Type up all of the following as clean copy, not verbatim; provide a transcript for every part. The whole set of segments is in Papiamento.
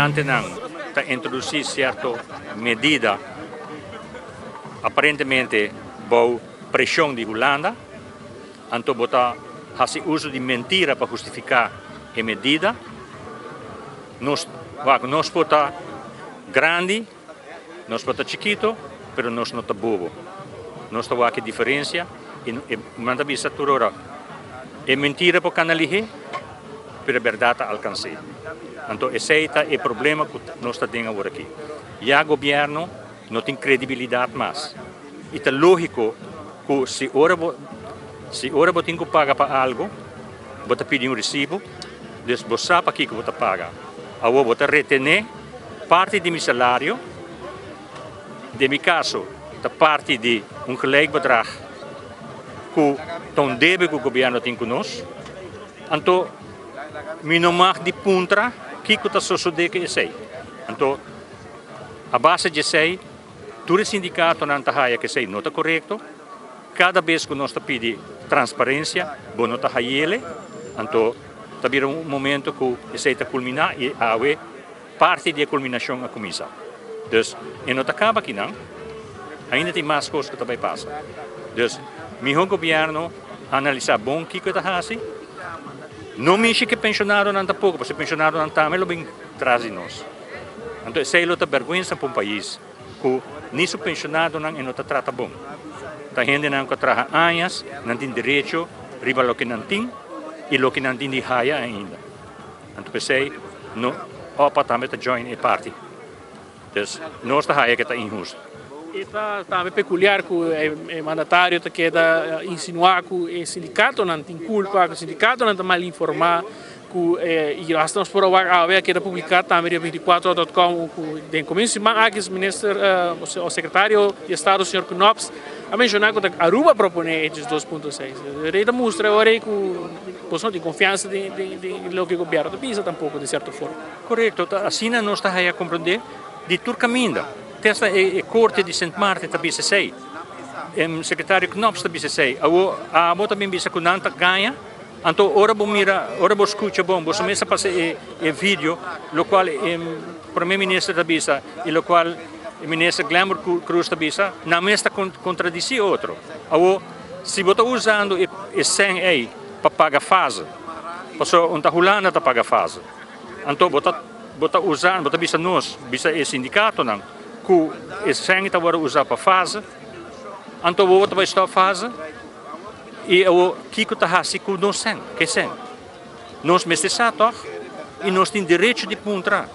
Gobernantenan ta introdusí sierto medida aparentemente bou preshon di Hulanda, anto bo ta hasi uso di mentira pa hustifiká e medida. Nos wak nos por ta grandi, nos por ta chikito, pero nos no ta bobo. Nos ta wak e diferensia i nan ta bisa tur ora e mentira por kana lihé, pero e bèrdat ta alkans'é. Anto esei ta e problema ku nos ta den aworakí. Ya gobièrnu no tin kredibilidat mas. I ta lógiko ku si ora bo si ora bo tin ku paga pa algu, bo ta pidi un resibu, dus bo sa pakiko bo ta paga. Awor bo ta retené parti di mi salario, den mi kaso ta parti di un gelijk bedrag ku ta un debe ku gobièrnu tin ku nos. Anto mi no mag di puntra kiko ta sosodé ku esei. Anto a base di esei tur e sindikatonan ta haya ku esei no ta korekto. Kada bes ku nos ta pidi transparensia bo no ta hayele. Anto ta bira un momento ku esei ta kulminá i awe parti di e kulminashon a kuminsá. Dus e no ta kaba akinan, ainda tin mas kos ku ta bai pasa. Dus mihó gobièrnu analisá bon kiko e ta hasi. No mishi ku e penshonadonan tampoko, pasobra e penshonadonan tambe lo bin tras di nos. Anto esei lo ta bèrgwensa pa un pais ku ni su penshonadonan e no ta trata bon. Ta hendenan ku a traha añas, nan tin derecho riba loke nan tin i loke nan tin di haya ainda. Anto p'esei no opa tambe ta join e party. Dus nos ta haya ke ta inhusto. E ta tambe pekuliar ku e mandatario ta keda insinuá ku e sindikatonan tin kulpa, ku e sindikatonan ta mal informá, ku i hasta nos por a wak awe a keda publiká tambe riba 24 dot com ku den komienso siman aki minister o sekretario di estado señor Knops a menshoná ku ta Aruba a proponé e 2.6. Rei ta mustra e ora ei ku Bos no tin konfiansa den loke gobièrnu ta bisa tampoko den sierto forma. Korekto, ta asina nos ta haya komprendé di tur kaminda. Te asta e korte di Sint Maarten ta bisa esei. E sekretario Knops ta bisa esei. Awor abo ta bin bisa ku nan ta gaña. Anto ora bo mira, ora bo skucha bon, boso mes a pasa e video lokual e prome minister ta bisa i lokual e minister Glenbert Croes ta bisa, nan mes ta kontradisí otro. Awor Si bo ta usando e sèn ei pa paga fase, pasobra un ta Hulanda ta paga fase, anto bo ta bo ta usa, bo ta bisa nos, bisa e sindikatonan ku e sèn ta wòrdu usa pa fase, anto bo ta bai stòp fase i awor kiko ta hasi ku nos sèn, ku e sèn? Nos mester sa tòg i nos tin derecho di puntra.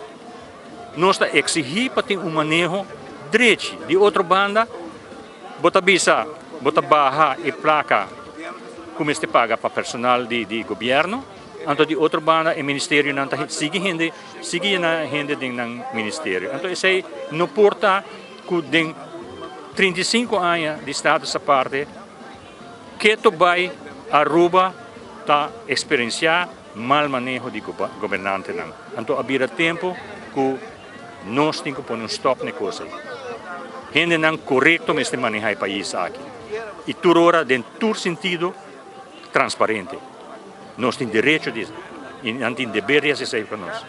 Nos ta eksigí pa tin un maneho drechi. Di otro banda. Bo ta bisa bo ta baha e plaka ku mester paga pa personal di di gobièrnu, anto di otro banda e ministerionan ta sigui hende sigui yena hende den nan ministerio. Anto esei no por ta ku den 35 aña di Status Aparte keto bai Aruba ta eksperensiá mal maneho di gobernantenan. Anto a bira tempu ku Nos tin ku pone un stòp na e kos ei. Hendenan korekto mester manehá e pais aki i tur ora den tur sintido transparente. Nos tin derecho di i nan tin deber di hasi esei pa nos.